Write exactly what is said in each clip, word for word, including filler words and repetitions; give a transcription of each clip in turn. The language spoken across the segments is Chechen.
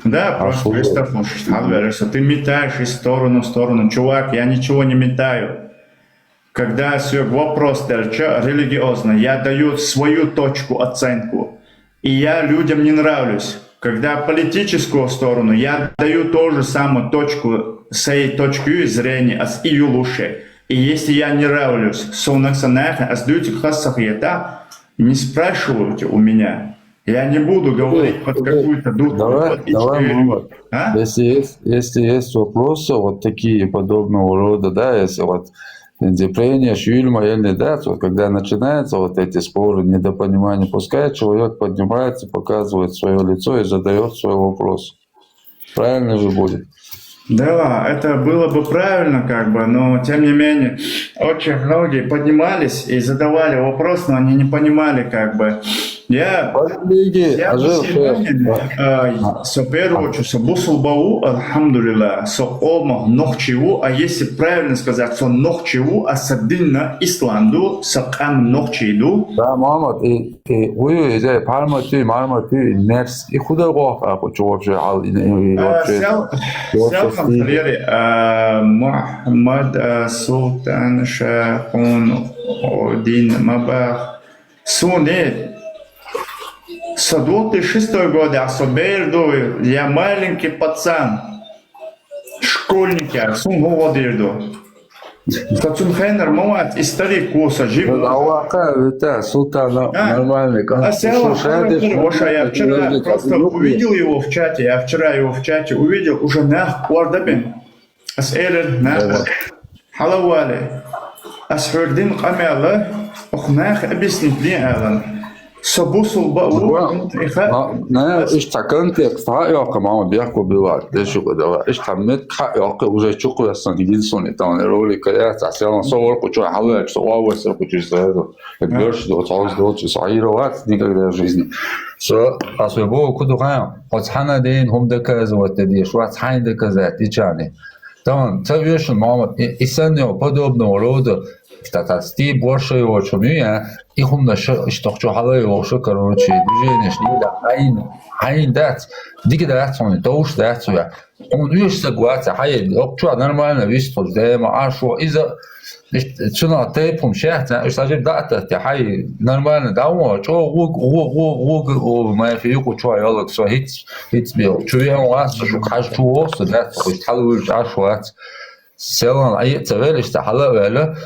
Да, просто представь, что ты метаешь из стороны в сторону. Чувак, я ничего не метаю. Когда сёк вопрос дальше религиозно, я даю свою точку, оценку. И я людям не нравлюсь. Когда политическую сторону, я даю ту же самую точку, с этой точки зрения, с и лучше. И если я не нравлюсь, со нахса нахен, а сдуйте хасах это, не спрашивайте у меня. Я не буду говорить под какую-то дудку. Давай, давай, Мухаммад. А? Если есть, если есть вопросы вот такие подобного рода, да, если вот Индепрения, Шюльма, Эльнедец, вот когда начинаются вот эти споры, недопонимания, пускай человек поднимается, показывает свое лицо и задает свой вопрос. Правильно же будет. Да, это было бы правильно, как бы, но тем не менее, очень многие поднимались и задавали вопрос, но они не понимали, как бы. Я, я бы сегодня, э, со первую очередь, со бусулбаву, альхамдулилла, со ома нохчиву, а если правильно сказать, со нохчиву, а со динна исланду, со кам нохчиду. Да, Мухаммад, и Э, уй, эзе, парма тюй, марма тюй, нерс. И худа гох, а, ху чугов же ал, и, и, и, А, вот, сел, вот, сел вот, там и Валерий, а, Мухаммад, а, Султан, Шахун, Один, Мабах. Суни. Со две тысячи шестой года, а со берду, я маленький пацан. Школьник я, сун гугъа дирду. Са цун хайнар ма вац, и старик куса, жив. Аллаха, это, Султан, нормальный, а, как, слушай, а ты, Ваша, я вчера просто увидел его в чате, я вчера его в чате увидел, уже нах квардабин. Ас эрер нах. Халавали. Ас хурдин камяла, ох нах объяснить не алан. Со бусулба у, Ва-, иха. На, на, иш та контекст, ха, ёка, мама, бяхку била, дешу го дала. Иш та мет, ха, ёка, уже чуку я сан, единственный, там, ролик, я, та, сяла, со ворку, чу, халуя, со ва, ва, со ку, чу, со, это, это, бёрш, до, цаус, до, чу, со, аировать никогда в жизни. Со, а свой Богу, куду, ха, хоть хана день, хум доказывать, ты дишь, вот, хай доказать, и чаны. Там, ца вешен, мама, и, и сан его подобного рода, Та, та, сти больше его, чё, ну, я, и хум на шо, что хочу, хала его, шо, короче, движение, шли, да, хайн, хайн дац, диги дац, он, то уж дац, я. Он уж согласен, хай, ок, чё, нормально, вис, то, да, ма, а шо, из-за, цена тейпом, ща, цена, уж сажи, да, та, та, хай, нормально, да, он, чё, лук, лук, лук, лук, о, моя фиюку, чё, я, лук, со, хиц, хиц бил, чё, я, у вас, шо, хаш, чё, о, со, да, то, уж, хала, уж, а шо, ац. Селан, а е-, ца велиш, ца хала вела,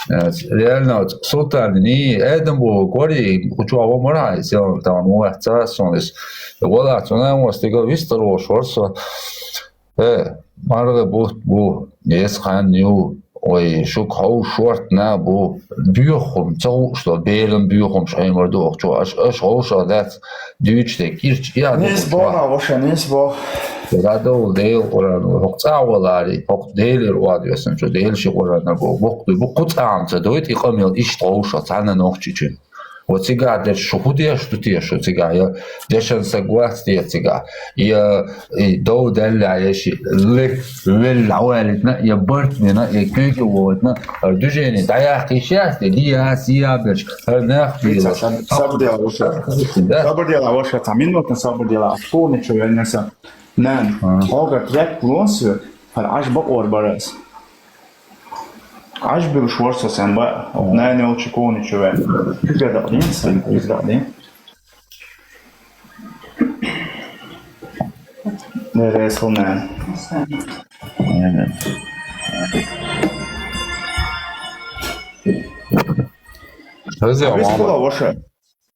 э, реально, Султан, ни, Эдем бу, гори, учу ава мара, селан, там, ну, ца, сон, ис. Вала, цона, мо, стига, вистер, во, шорсо. Э, марга бу, бу, ес хан, ню, ой, шук, хау, шорт, на, бу, бюхум, цау, что, белым бюхум, шаймар, дух, чу, аш, аш, хау, шо, дац, дючте, кирч, я, Нис дух, бо, чу. А, воша, нис бо. Радол Дел Къуран, хокъ цӀа валари, хокъ Делир вад весан чу, Дел ши Къуран бо, бокъ ду, бу куц амца дойт, и къамел иш товша, цана нохчи чу. Ва цига дер шу худеш, шу теш, шу цига, я дешан сагвас те цига. Я, и дов далла я ши, ле, ле лавалитна, я барт мена, я кюги вотна, ар дужени, да я хишас, я дия, сия берш, ар нах била. Саб дела воша. Да. Саб дела воша, тамин нотна саб дела, а школни чу венеса. Нан, хьога трек лонсу, хьал Ӏаш бакъор барас. Ӏаш биру шварса сен ба, нан, олчи кони чуве. Куга дакъдин, сен куга дакъдин. Не, ресл, нан. Хозя, Вис мама. Кула воша.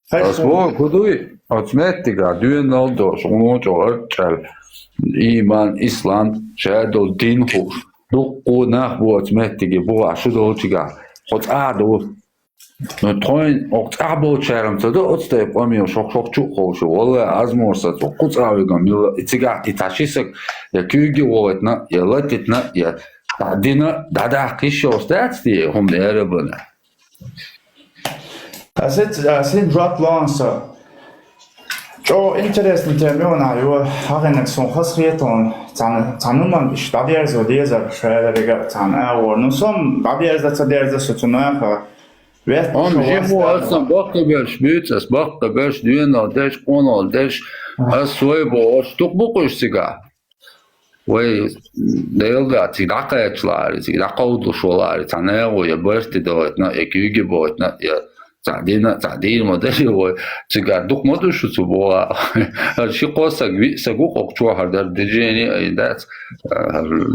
Ас бо кудуй, оцметтига, дуьнал дош, унучо арчал, иман, ислам, шадол дин хуш. Дукку нах бо оцметтиги, бо ашу долчига. Хоц а дол. Но тхойн, ок а бо чарам цадо, оцтай помил, шок-шок чу хошу. Валла, азморса, цо куц а вигам, мила, итига, иташисак, я кюги волетна, я латитна, я дина, дада, кишо, стацти, хум, я рабана. А сет, а сен жуап ланса. Чо интересный тема вона, ю, хагенек сон хас хетон, цан, цануман иш дадерзо дезар, шаяларига цан авор. Ну, сом дадерза, ца дерза, со цунаха. Вет Ам шо жимо вастар. Асан баккхаберш буьйцу, ас баккхаберш, доьналла деш, къоналла деш, ас вай бохуш, дукха бу-кх уьш цига. Вай Делан да цига дӀакхачалари, цига дӀакховдалуш валари, цхьа нагӀо я барт дойтина, я куьйга бойтина, я цхьа дина, цхьа дийна ма дара вай. Цига дукха ма ду шу цу боху. Ши-кхо саг, виъ саг ву-кх оцу чохь дара, движение а дац,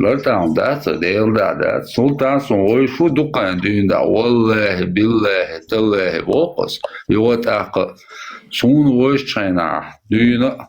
лартӀам дац, Делан да дац. Султан сун вай шу дукха дуьйна да. Валлахи, биллахи, таллахи, боху ас. Юха тӀаккха суна вайшчу хенахь дуьйна а,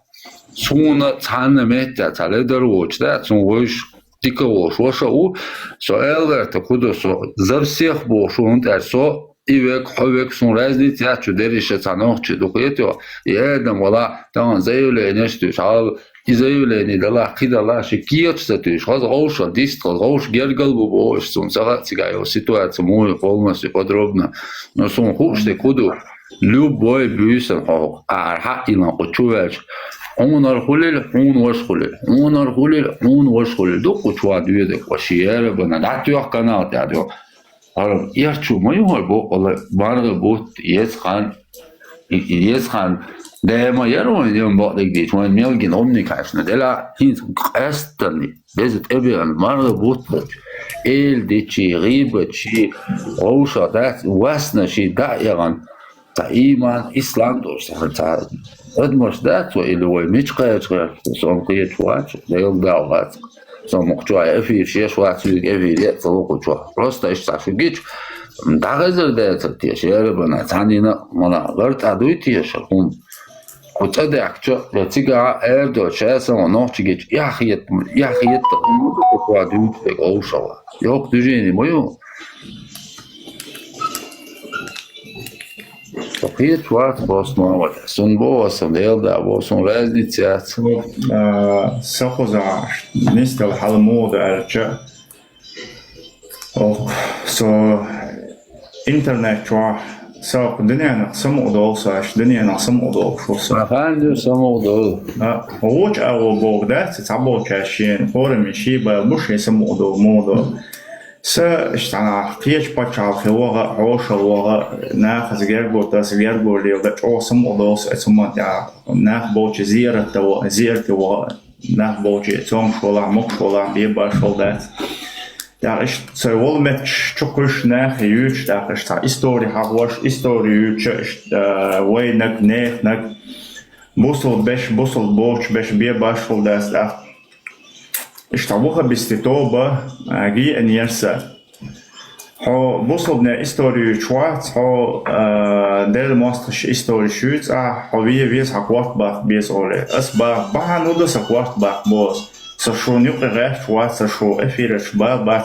суна цхьанна метта цхьа ледар воцуш дац, суна вайш дика волуш ваша а ву. Со аьлла ваьрта кху ду со, за всех бохуш ву, хӀунда аьлча со и век, хьо век, суна разница яц, чу дерриша цхьа нохчи ду, кхетий хьо. И Адам вала, тахана заявление а туьйсу, хьал и заявление дала, кхин дала, ши кеча ца туьйсу, хаза гӀовша дист, хаза гӀовша гергал бу бохуш, суна ца хаьа цигахь йолу ситуация муха ю полностью подробно. Но суна хууш де кху ду. Любой буьйсанна хьо хӀокху ахьара хьаъ йилан кху чу ваьлча, хьуна хӀара хуьлийла, хьуна ваша хуьлийла, хьуна хӀара хуьлийла, хьуна ваша хуьлийла. Дуккха чохь доьдург вай шен ярабана дӀатоьху канал тӀехь доьху. ХӀара эрчу ма ю хӀара боккъала, марха бутт, еза хан, еза хан, дема яра вайн дема бакъдерг дийча, вайн мел гина гӀумниг хьаьшна дела, хӀинца къаьстани. Беза тӀебеана марха бутт бац. Эла дичи, гӀийбачи, вовшах дац, васнаши дӀа а яхана, цхьа ийман, ислам долуш цхьа, цхьа адамаш дац вай, или вай мича кхача гӀерта, со-м кхеташ вац, Делан да вац. Со-м кхучохь эфир шеш вац, вуьйга эфир е а ца ло кхучохь. Просто иштта шу гича, дӀахезар дацара теша, ярабана, цхьаннина а, мала, лартӀа дуй теша, хӀума. Кху цӀа даьхкича, я цигахь аьрдо, ша санна нохчи гича, яхъета, яхъета, хӀума ду кху дуьйцу вай вовшахва. Йоккха движение ма ю. Со кхеташ вац бос ма вац. Сун бо аса, Делан да бо, сун разница яц. А, са кхузахь нисдала хьала муха ду аьлча, Ох, со интернет чохь, со дуьненах самукъадолу со, аш дуьненах самукъадолуш ву со. Хан ю самукъадолу. А, вочу агӀо боху дац, цхьаболчаьрша шен хӀораммо шен бала бу шен самукъадолу, мукъадолу. Са иштта кхечу пачхьалкхе ваха, хьошалла ваха, нахаца гергур дан, аса гергур лела дан, чӀогӀа самукъадолу со, оцу хӀуманна тӀехь нах болчу зиярат дан ваха, зиярате ваха, нах болчу цомгуш валахь, могуш валахь, бебаш вала дац. ТӀаккха иштта сайн волу метташ чу кхуьйсуш нахе юьйцуш, тӀаккха иштта цхьа истори хьахош, истори юьйцуш, иштта, а, вайнаг, неханаг, бусалба беш, бусалба боцуш беш бебаш хӀума дац тӀаккха. Иштта вахабистийн тоба, а, геанера сан. Хьо бусалбанийн истори юьйцуш вац, хьо, а, Делан мостагӀчун истореш юьйцу ахь, хьо вен веза, хьан корта баккха беза олий. Ас баха, бахьана ду сан корта баккха боху ас. Со шуна юкъе гӀерташ вац, сан шу эфираш бала бац.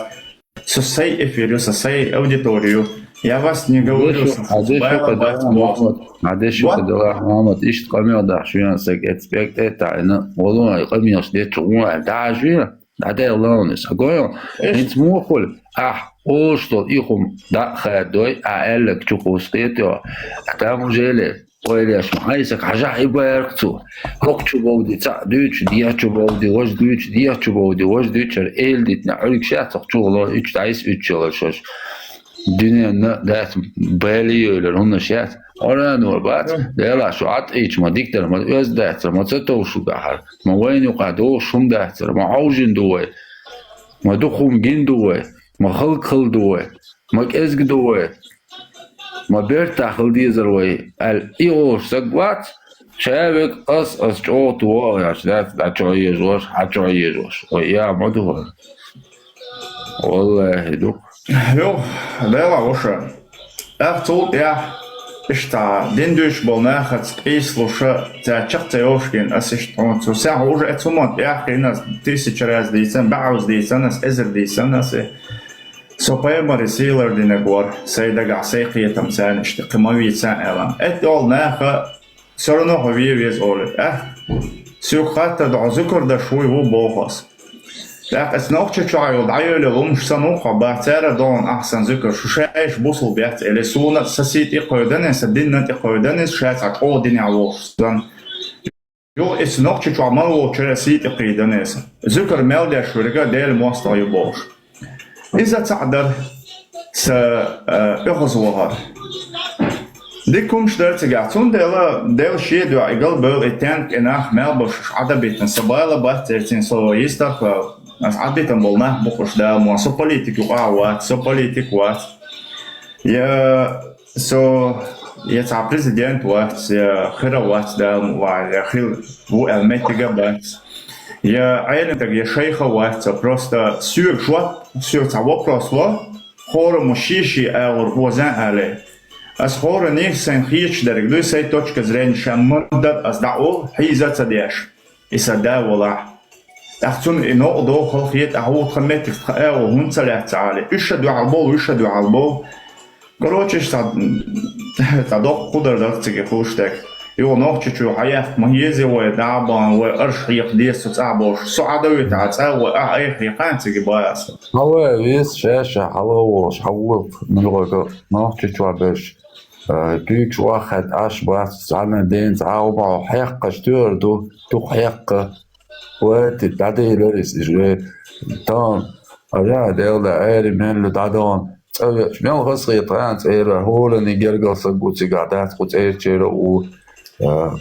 Со сайн эфир ю, со сайн аудитори ю. Я вас не говорю, Хьан деша бала бац боху. Хьан деша Мохьмад, иштта къамел дахь шуьйна, саг эцбег тӀе а таӀийна, валлахӀи, къамелаш дечча гӀо аьлла, дӀа а шуьйна, дӀаделла ван иза. Хьан гой, хӀинца муха хуьлу, ахь олуш долу и хӀума дӀа а хаьддой, ахь аьлларг чу кхуссу кхетий хьо. А там уже ле, ойла еш ма хьайсаг, хьажахь и баьркхацо. ХӀокху чу бовди цхьаъ дуьйцуш, дехьа чу бовди важа дуьйцуш, дехьа чу бовди важа дуьйцуш, хӀара эладитина Ӏуьргаш яц хӀокху чу гӀоло, уьтташ дӀайса уьтташ йолуш шаьш. Дуьненна дац, бали йойлар хӀуманаш яц. Къуръано бац, Делахь шу Ӏад ийча ма дика дара, ма оьзда дацара, ма ца товшу дахьара, ма вайна юкъахь дохуш хӀума дацара, ма Ӏовжина ду вай, ма дукха хӀума гина ду вай, ма халкъ хала ду вай, ма кӀезга ду вай, ма бертахь хила дезара вай, аьлла, и олуш саг вац, ша вега ас, ас чӀогӀа туху а гӀерташ дац, дӀа чу Ӏан езаш, хьа чу Ӏан езаш. Вай яа ма ду хӀара. ВаллахӀи, ду. Йо, Дела ваша. Ах цул тӀаьхьа, иштта, дин дуьйцуш болу нахаца къийсалуша, цара чекх ца йовшкина, ас иштта хьуна цу сехьа уже эцу хӀуманна тӀаьхкина ас, тысяча раз дийцан, баьӀуз дийцан ас, эзар дийцан ас, со пайхамаре сийлар динарг вара, сайн дагахь, сайн кхетам царна иштта кхин ма вийца аьлла. Эт йолу наха, Всё равно хьо вен веза олура. Ах, соьга хаттар ду, хьо зуькар даш вуй ву боху ас. ТӀаккха аса нохча чохь йолу дӀайолу лумаш санна ву хьо бах, цара а догӀун ахь сан зуькар, шу шайша бусул бац, или суна а сан сий тӀе кхойдан, сан динна тӀе кхойдан, ша цхьа чӀогӀа динехь волуш сан. Юха аса нохча чохь мала волчуьра сий тӀе кхийдан аса. Зуькар мел деш верг а Делан мостагӀа ю бохуш. Иза цхьаъ дара, сан, а, оьхаза вахар. Дика хӀумаш дара цигахь. Цундела Дела шен дуьхьа и галбевлла, и тенк, и нах мел болуш уьш Ӏадабитина, со бала бац церцин, со йистарх, ас Ӏадбитина болу нах бу-кх уьш, Дала мукъ лахь, со политик юкъахь вац, со политик вац. Я со, я цхьа президент вац, я хир вац, Дала мукъ лахь, я хила ву аьлла меттиг а бац. Я Ӏелам стаг, я шайх а вац со, просто соьга жоп, соьга цхьа вопрос ло, хӀораммо шен-шен агӀор оза алий. Ас хӀоранна, сайн хеташ дерг дуй, сайн точка зрения, ша ма-дарра ас дӀа а олу, хьийза а ца деш, и сан да валахь. ТӀаккха цунна и новкъа догӀу хала хета, ахьа ву тхан меттиг тхан агӀо хӀунда ца лаьцна ца Ӏалий. Уьш а дуьхьал болу, уьш а дуьхьал болу. Короче, цхьа, цхьа доккха кху дар дара цига хуьлуш дерг. Юха Нохчийчу хьаяккха ма еза вай, дӀа а бахана, вай арш хьекха деза цу цӀахь болуш. Со Ӏадавита цӀа вай, ахьа айхьа хьекхана цига баьса. Хьан вай веза ша-ша хьалха волуш, хьан ву муьлхарг Нохчийчохь берш, а, куьйгаш охьахаьдда Ӏаш бац, цхьанна ден цхьа а хӀума хьекхаш туьйр ду, дукха хьекха. Вай, ти дӀадийрара иза, иза вай. Тахана, а, я, Дела да, айри мелла дӀадахана, цӀа веача, мел хазахета тхана цӀера, хӀоранна гергара саг ву цигахь дац, кху цӀерачера а ву, а,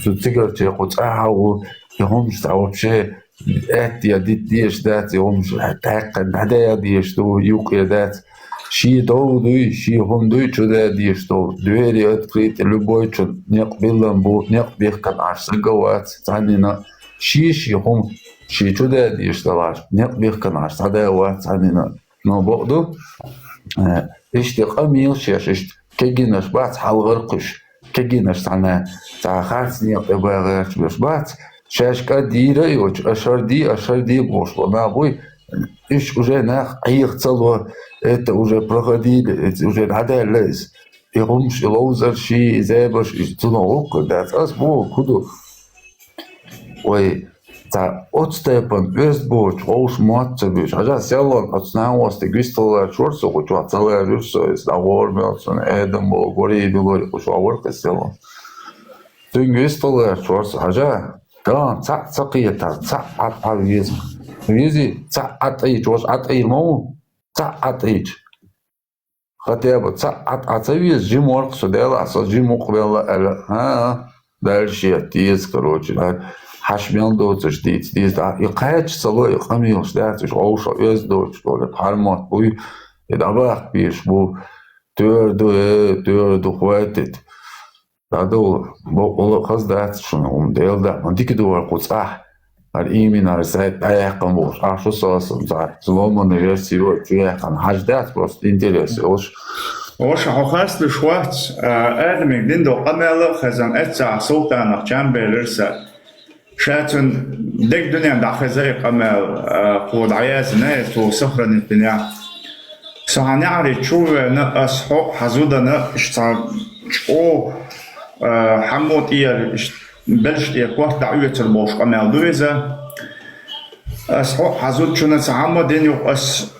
цу цигарчера кху цӀахь а ву, и хӀумаш цхьа вообще аьтта я дита дезаш дац, и хӀумаш тӀаккха дӀадаха дезаш ду, юкъе дац. Шен дов дуй, шен хӀума дуй, чу даха дезаш долу. Двери открыты любойчун, некъ биллина бу, некъ бихкина Ӏаш саг а вац цхьаннина. Шен-шен хӀума, шен чу даха дезаш далахь, некъ бихкина Ӏаш цхьа да а вац цхьаннина. Но бакъ ду, э, иштта къамелаш еш, иштта кегийнаш бац хьалхара кхуьш. Кегийнаш цхьана, цхьа харц некъа тӀе бан гӀерташ берш бац. Шаьш кӀа дийра а йоцуш, ашар ди, ашар ди бохуш болу нах буй, уьш уже нах Ӏеха ца ло, это уже проходили, это уже дӀадаьлла иза. И хӀумаш, и ловзар ший, и зебаш, и цунах гӀуллакх дац. Ас боху, хӀун ду? Вай, цхьа оцу тайпана оьзда боцуш, вовшах мотт ца буьйш. Хьажа, селлан оцу нахостиг вистхила лаьрчора со, кху чохь ца лаьржура со, иза дӀагӀора мел цунна, Эдам боху, гори билой, кху чохь вара кхин селлан. Цуьнга вистхила лаьрчора со, хьажа, тахана цхьаъ ца кхетар, цхьаъ Ӏад Ӏа веза. Вези, цхьаъ Ӏад Ӏийча, ваша Ӏад Ӏийр ма ву? Цхьаъ Ӏад Ӏийча. Хотя бы цхьаъ Ӏад Ӏа ца веза, жима вара-кх со, Дела, со жима ву-кх велла аьлла. ХӀан-а, дальше деза, короче, хьаш мел доцуш дийца деза. И кхача ца ло, и къамелаш дац, уьш вовшах оьзда доцуш долу, хьармотт буй, и дӀабахка безаш бу. Туьйр ду, э, туьйр ду, хватит. ДӀадовла, бакъвала а хаза дац шуна хӀума, Дела да, ма дика ду вара кху цӀахь. ХӀара иймина, хӀара сайт дӀаяьккхина волуш, ахь шу сагӀа сан цхьа сломанный версия йо, чу яьккхина, хьажа дац, просто интерес йолуш. Ваша, хьо хасташ вац, а, Адамиг дина долу къамел а хезна, эццахь Султанах чам белира сан. Ша цуьнан дерг дуьнен дӀахеза и къамел, а, кхо дӀаяздина, и цо сохранить динехь. Со хьан неӀарий чу а вевна, ас хьо а, хьан зудана, иштта цхьа чӀогӀа, а, хьаммо тӀера, иштта белш тӀера корта дӀаоьцур болуш къамел ду иза. Ас хьо а, хьан зудчунна цхьа хьамма дина юкъа ас,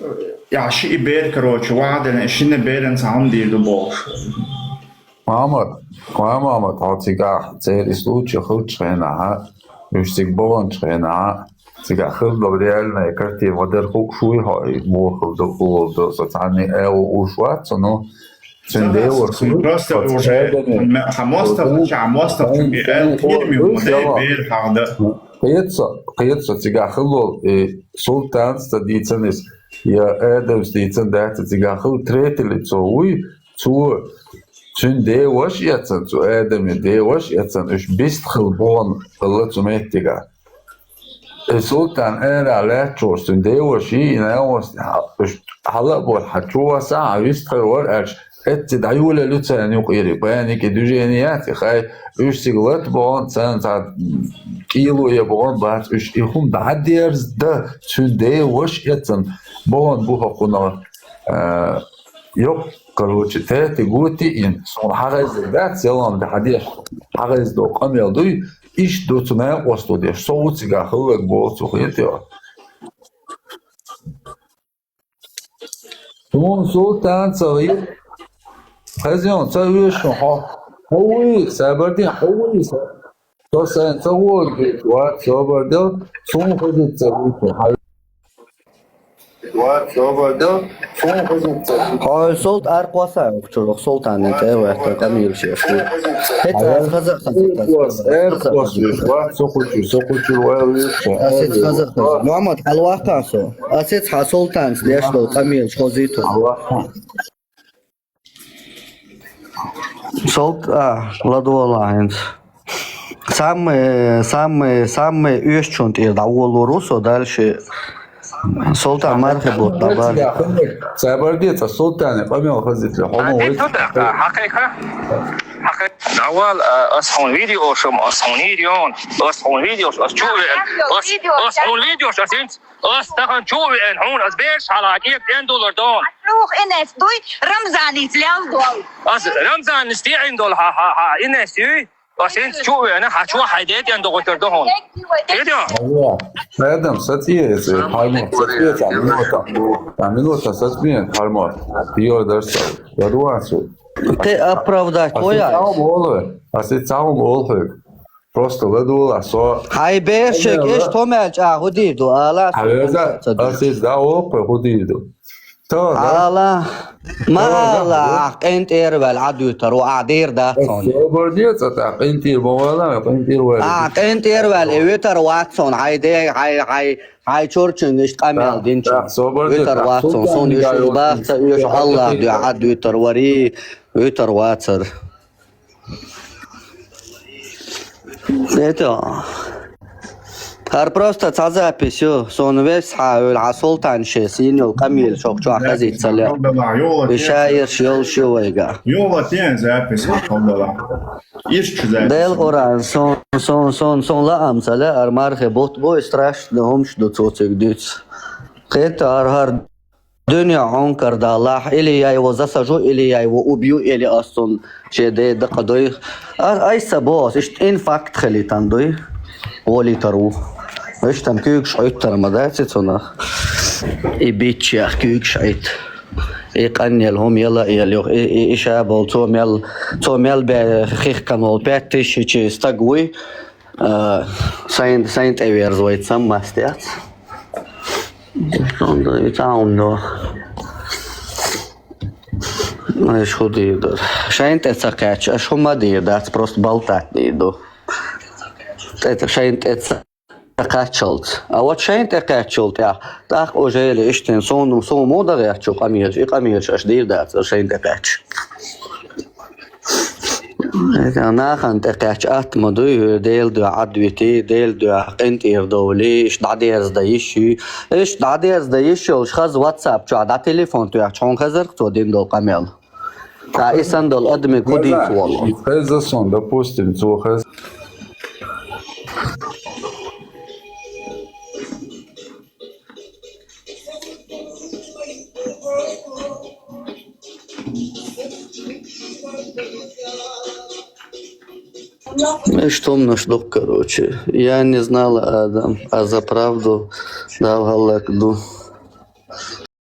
я шиъ бер, короче, ваӀда дина, и шина беран цхьа хьамма дийр ду бохуш. Мамад, ва Мамад, хьо цигахь церан и случай хилчу хенахь, уьш цига баханчу хенахь, цигахь хилла долу реальная картина ма-дарра хууш вуй хьо, и муха хилла ду, хӀун хилла ду, со цхьанна а ву уьш вац со, ну, цуьнан деваша хилла, просто оцу уже Эдаме, м-, хьан мостагӀча, хьан мостагӀчуьнга и аьлла, кхераме хӀума дай бер хьагӀда. Кхета со, кхета со цигахь хилла волу, и Султанца дийцина иза, я Эдамца дийцина дац, цигахь хилла третье лицо вуй, цо Цуьнан деваша эцна, цу Адаман деваша эцна, уьш бист хила бохна хилла цу меттигахь. И Султан ара лаьттачохь цуьнан деваший, и нагӀостий, уьш хьала а бохуш, хьан чу васа, хьан вист хир вара аьлча, эцци дӀайолаелла ю царна юкъера, паника, движение яц, и хай, уьш цига лата бохна, царна цхьа кӀело е бохна бац, уьш и хӀума дӀадерза дан, цуьнан деваша эцна бохна бу хӀокхунах, а, йо, короче, тати гути ин, суна хьагӀайза дац, ялан да хьадеш, хьагӀайза до къамел дуй, иштта ду цу накъосту деш, со ву цигахь хилларг боху цу хетайо. Суна Султан ца гӀийр, хазион ца вуьйш хьо, хьо вуй, сабар дин, хьо вуй, са. Со сайн ца вогӀу, вац, собар дел, суна хазица ца вуьйш хьо. Хьо Солт ар кхоссай укх чура, Солтана тӀе а ваьтта къамелаш еш ву. ХӀета аз хаза а хазийтар. Ас хӀета хаза а хаза. Мухьаммад, хьалаваккха со. Ас хӀета хьа Солтанца деш долу къамелаш хозийта. Солт, а, ладогӀалахь хӀинца. Самый, самый, самый оьшучунна тӀера дӀаволалур ву со дальше. Солтан мархи бутт дӀабар. Цхьабарде цхьа Солтане къамел хазитле, хьо ма вайта. Хьакхайкха? Хьакхайкха? ДӀавала, а, ас хьуна видео шум, ас хьуна йийр йона, ас хьуна видео, ас чу а веана, ас, ас хьуна видео, ас хӀинца, ас тахана чу а веана, хьуна ас бераш хьалха кӀек тӀен дулар дона. Чух Инес дуй, Рамзаница лел дол. Ас Рамзаница тӀеӀин дол хьа, хьа, хьа, Инес юй? Ас хӀинца чу а веана, хьа чу хьай ден тӀен догӀуйтар ду хьуна. Кхетий? Алло, Адам, сацӀе эца, пармор, сацӀе эца, минута. Та минута сацӀе, пармор. Йо, дарса. Ладуван су. Кхе оправдать ас хӀо яц? Ас цхьа хӀума олу, ас цхьа хӀума олу хьоьга. Просто ладугӀалахь со. Хьайн берашка иштта хӀума аьлча, ахьа хӀун дийр ду, ала? Хьан веза, ас иза дӀа олу кхуьнга хӀун дийр ду. Ала, ма ала, ахь къинтӀера ваьлла Ӏад вуьтур ву, ахь дийр дац хьуна. Собар де цкъа, къинтӀера ма вала, къинтӀера ваьлла. Ахь къинтӀера ваьлла, и вуьтур вац хьуна, хьайн де, хьайн, хьайн, хьайн чурчуьнга иштта къамел динчунга. Вуьтур вац хьуна, суна уьш баха ца оьшу, Аллах дуьхьа Ӏад вуьтур варий, вуьтур вацар. Это. ХӀара просто цхьа запись ю. Суна вес хьа а вуьлу, хьан Султан шен сийна йолу къамелаш хӀокху чохь хазийта ца лаьа. И шаерш йолуш ю вайга. Йола тен запись хьан хьалдала. Иштта запись. Дел Къуръан, сон, сон, сон, сон лаам ца лаьа, хӀара мархи бутт бу, и страшно хӀумаш ду цо цига дуьйцу. Кхетта хӀара, хӀара Дуьне хьуна карадалахь, или я его засажу, или я его убью, или ас цунна шен ден дакхадойу. А, айса боху, иштта инфаркт хилийтан дуй, волийтар ву. Иштта куьйгаш Ӏуьттар ма дац и цунах. И биччех куьйгаш Ӏитта. И къанъел хӀума яла а елла юха. И, и, и ша болу, цо мел, цо мел бе хихкан волу пять тысячи стаг вуй. А, сайн, сайн тӀеверза вай цаммаст яц. Онда и цхьа хӀума до. Аш хӀун дийр дара? Шайн тӀе ца кхаьчча, аш хӀума дийр дац, просто болтать дийр ду. ТӀе, шайн тӀе ца кхаьччалц. А вот шайн тӀе кхаьччал тӀехь, тӀаккха уже или иштта суна, суна муха дан гӀертачу къамелаш, и къамелаш аш дийр дац, аш шайн тӀе кхаьчча. Нахана тӀе кхаьчча атта ма дуй, хӀара Делан дуьхьа Ӏад витий, Делан дуьхьа къинтӀера довлий, иштта дӀадерзадан йиш юй. Иштта дӀадерзадан йиш йолуш хаза WhatsApp чохь дӀа телефон тоьхча, хьуна хезарх цо дина долу къамел? Ткъа и санна долу адамиг хӀун дийца волу? Хеза сон, допустим, цо хеза. Иштта хӀуманаш ду-кх, короче. Я не знала, Адам, а за правду дал хӀаллак ду.